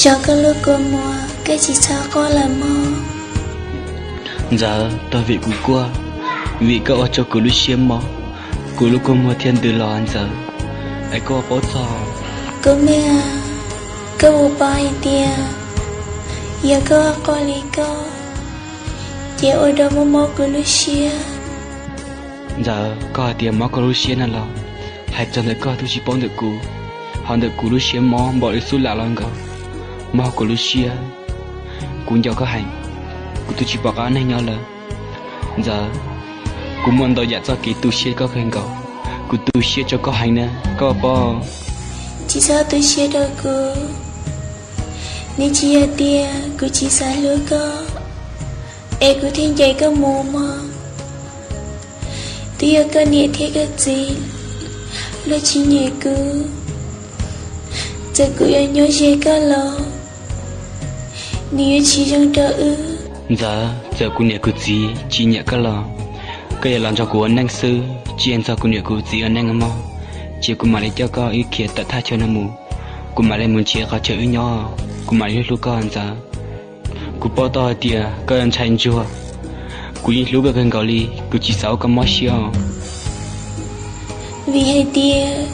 Tso koj lub kua muag, koj tsis txhob quaj lawm mog. Ntxawm, tag vim kuv quaj, vim koj ua rau kuv lub siab mob, kuv lub kua muag thiaj ntws los ntxawm. Es koj paub txog, Kub Meej, koj puas paub hais tias yog koj quaj li koj, ces ua rau mob mob kuv lub siab. Ntxawm, koj hais tias mob koj lub siab na los, hais txog ntawm koj twb tsis paub ntawm kuv, ho ntawm kuv lub siab mob npaum li xub lam los nkaus, mob kuv lub siab. Kuv nco koj heev, kuv twb tsis pom qab neeg nyob lawm. Ntxawm, kuv muaj ntau yam txoj kev tu siab koj kawg nkaus, kuv tu siab rau koj heev na, koj paub. Tsis txhob tu siab rau kuv, nws tsis yog tias kuv tsis xav hlub koj es kuv thiaj ncaim koj mus mog. Twb yog koj niam thiab koj txiv luag tsis nyiam kuv, txawm kuv yuav nyob ze koj los nws yuav tsis zoo rau wb. Ntxawm, txawm kuv niam kuv txiv tsis nyiam koj los, koj yuav los nrog kuv ua neej xwb, tsis hais txog kuv niam kuv txiv ua neej mog. Ces kuv mam li coj koj wb khiav tawm thaj chaw no mus, kuv mam li mus nrhiav qhov chaw wb nyob, kuv mam li hlub hlub koj Ntxawm. Kuv paub tau hais tias koj yuav ntshai ntsuag, kuv yeej hlub koj kawg nkaus li, kuv tsis xav ua koj mob siab os. Vim hais tias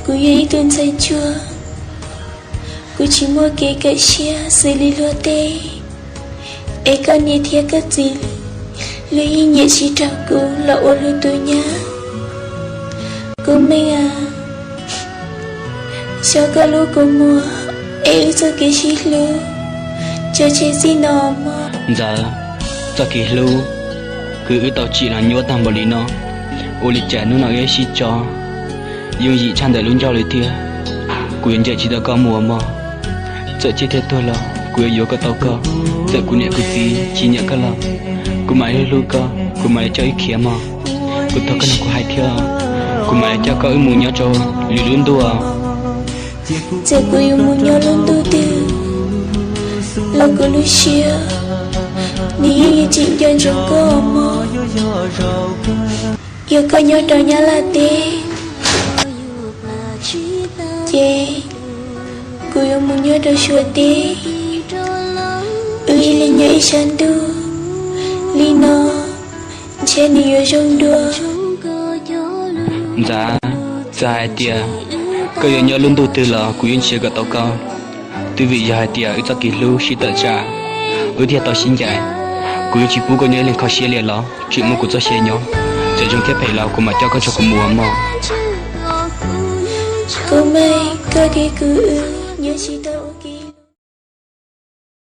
kuv yog ib tug ntxhais ntsuag, kuv tsis muaj kev kawm siab xws li luag tej, es koj niam thiab koj txiv luag yeej nyiam tsis raug kuv los ua luag tus nyab. Kub Meej a, xyov koj lub kua muag es wb txoj kev sib hlub tso tseg txij no mog. Ntxawm, txoj kev hlub kws wb tau tsim los nyuaj tag npaum li no, ua li cas hnub no wb sib tso yooj yim tshaj ntawm lub ncauj li thiab. Kuv yuav ncaim tsis tau koj mus mog, txawm ciaj thiab tuag los kuv yuav yuav kom tau koj. Txawm kuv niam kuv txiv tsis nyiam koj los, kuv mam li hlub koj, kuv mam li coj wb khiav mog. Kuv thov koj nrog kuv hais thiab, kuv mam li coj koj wb mus nyob rau lwm lub ntuj. Txawm kuv yuav mus nyob lub ntuj twg los kuv lub siab nws yeej yuav tseem nco ntsoov koj mog. Yog koj nyob rau Nyab Laj teb, ces kuv yuav mus nyob rau Suav teb, wb ib leeg nyob ib sab ntuj li no, ntshe nws yuav zoo dua. Ntxawm, txawm hais tias koj yuav nyob lub ntuj twg los kuv yeej nrhiav kom tau koj. Twb vim yog hais tias wb txoj kev hlub sib tawm tsam, wb thiaj tau sib ncaim. Kuv yeej tsis pub koj nyob ib leeg kho siab li los, tseem muaj kuv txoj sia nyob. Txawm zoo thiab phem los kuv mam coj koj nrog kuv mus mog. Kub Meej, koj thiab kuv wb nyob tsis tau ua